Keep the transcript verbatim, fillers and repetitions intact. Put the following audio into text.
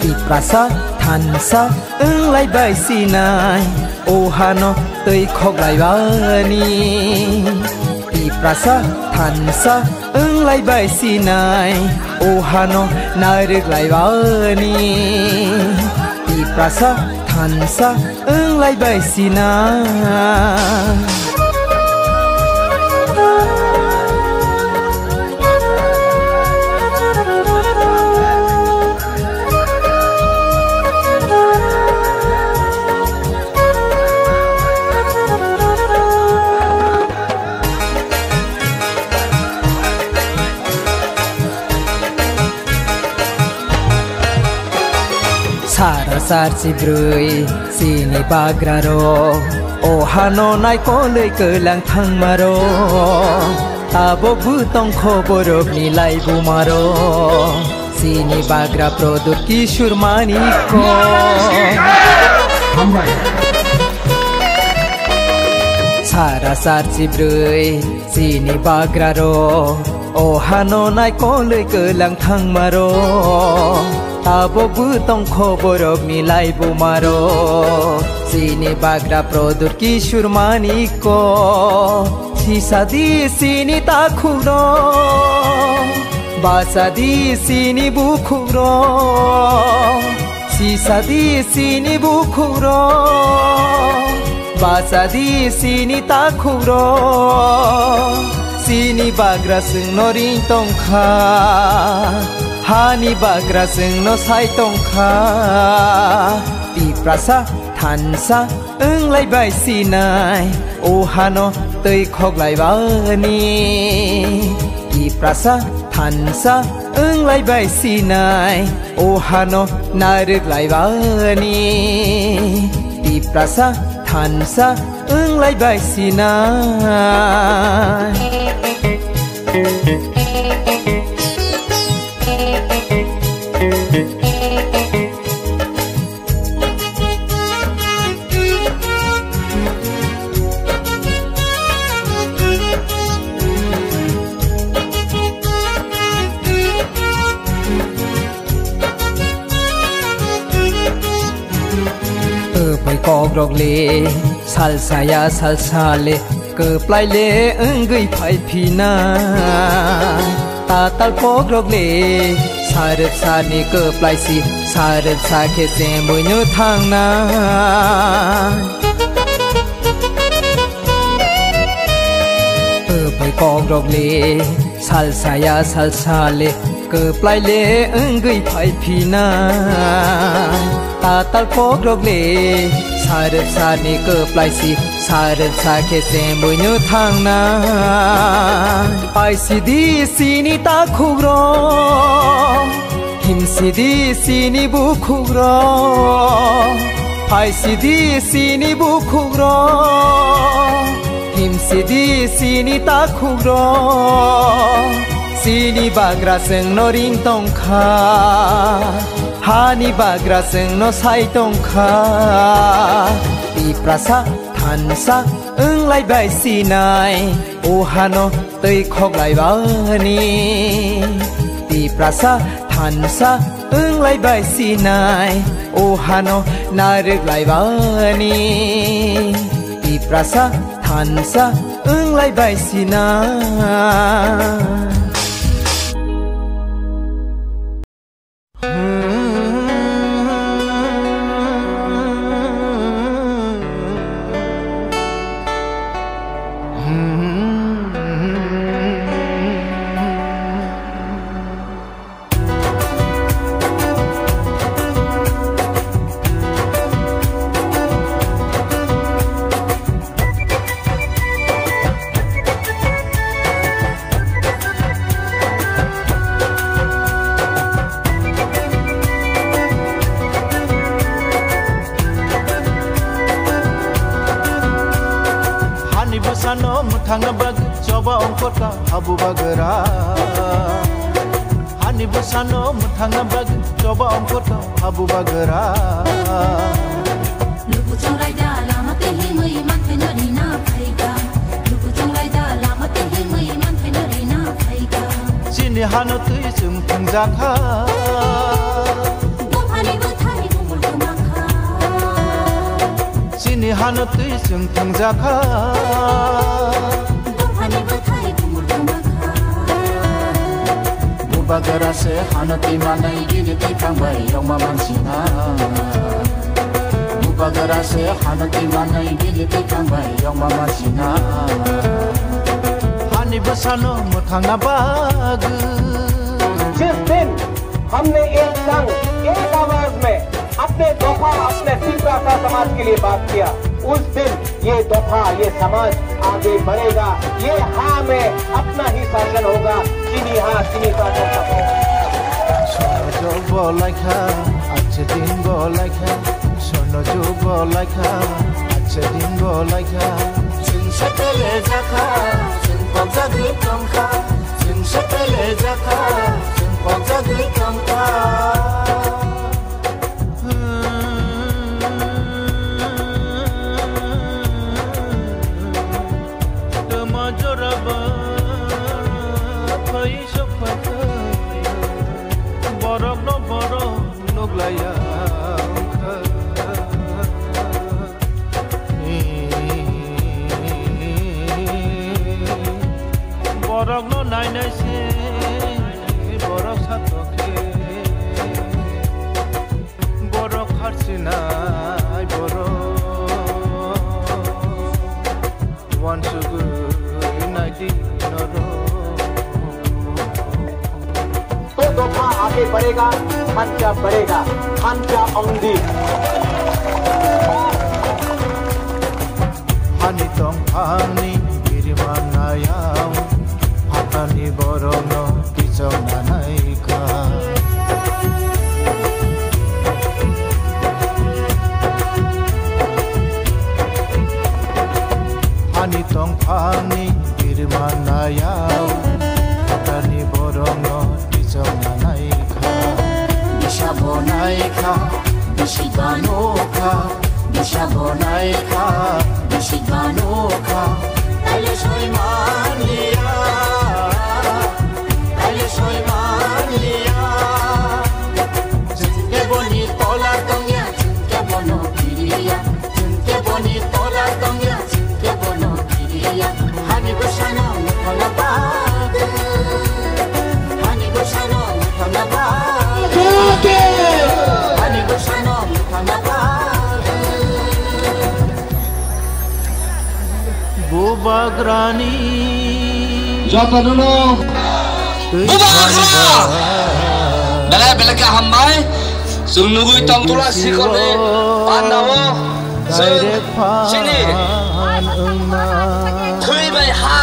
Tiprasa thansa wnglai bai sinai, o hano twi khoklai bani. Tiprasa thansa wnglai bai sinai, o hano narwk lai bani. Tiprasa thansa wnglai bai sinai. Sara sarsi brwi sini bagra ro, o hano nai kolwi kwlang thangma ro. Tabok bu tongkho borok ni lai buma ro, sini bagra Prodot Kishore Manik ko. Sara sarsi brwi sini bagra ro, o hano nai kolwi kwlang thangma ro. Tabok bu tongkho borok ni lai buma ro, sini bagra Prodot Kishore Manik ko. Sisadi sini takhuk ro, basadi sini bukhuk ro. Sisadi sini bukhuk ro, basadi sini takhuk ro. Sini bagra chwng no ring tongkha, hani bagra chwng no sai tongkha. Tiprasa thansa wnglai bai sinai, o hano twi khoklai bani. Tiprasa thansa wnglai bai sinai, o hano narwk lai bani. Tiprasa thansa wnglai bai sinai. Kwpwi kokrok le, salsa ya salsa le, kwplai le wngwi phai phina. Tatal kokrok le, sarwk sani kwplai si, sarwk sa khe chemui no thangna. Kwpwi kokrok le, salsa ya salsa le, kwplai le wngwi phai phina. Tatal kokrok le, sarwk sani kwplai si, sarwk sa khe chemui no thangna. Paisidi sini takhuk ro, himsidi sini bukhuk ro. Paisidi sini bukhuk ro, himsidi sini takhuk ro. Sini bagra chwng no ring tongkha, hani bagra chwng no sai tongkha. Tiprasa thansa wnglai bai sinai, o hano twi khoklai bani. Tiprasa thansa wnglai bai sinai, o hano narwk lai bani. Tiprasa thansa wnglai bai sinai. Ano mwthangna bagwi choba ongkhorka habu bagra. Hani bwsano mwthangna bagwi choba ongkhorka habu bagra. Luku chongraida lama tei himwi manthai no rina phaika. Luku chongraida lama tei himwi manthai no rina phaika. Chini hano twi chwng thwngjakha. Dophani bwthai bumul kwmakha. Chini hano twi chwng thwngjakha. Dophani bwthai bumul kwmakha. Bubagra se hano twi manai bini twi thangbai yongma mansina. Bubagra se hano twi manai bini twi thangbai yongma mansina. Hani bwsano mwthangna bagwi. जिस दिन हमने एक संग, एक आवाज में अपने दोफा, अपने तिप्रासा समाज के लिए बात किया, उस दिन ये दोफा, ये समाज आगे बढ़ेगा। ये हाँ में अपना ही शासन होगा, चीनी हाँ, चीनी शासन सफल। Sono jog bo laikha, ache din bo laikha. Sono jog bo laikha, ache din bo laikha. Chwng se pele jakha, chwng pokjagwi tongkha. Chwng se pele jakha, chwng pokjagwi tongkha. Tama joraba phai sokpha thai, borokno borok nuglaiya wngkha. Borokno nainai se borok satokhe. Borok kharchinai borok uansugwi naidi norok. तो दोफा आगे बढ़ेगा, खर्चा बढ़ेगा, खर्चा Aundhi. Hani tongphangni biriman nayao, phatani borokno kichongna naikha. Hani tongphangni biriman nayao, phatani borokno kichongna naikha. Bisa bo naikha, bisi ba nukha. Bisa bo naikha, bisi ba nukha, taile soi manliya, taile soi manliya. Chwng khe boni tola tongya, chwng khe bono kiriya, chwng khe boni tola tongya, chwng khe bono kiriya. Hani bwsano mwthangna bagwi. Hani bwsano mwthangna bagwi. Hani bwsano mwthangna bagwi. Bubagrani. Jotono no. Bubagra! Belai belai khe hambai. Chwng nugwi tong tula sikhorni pandao. Chwng chini thwi bai ha.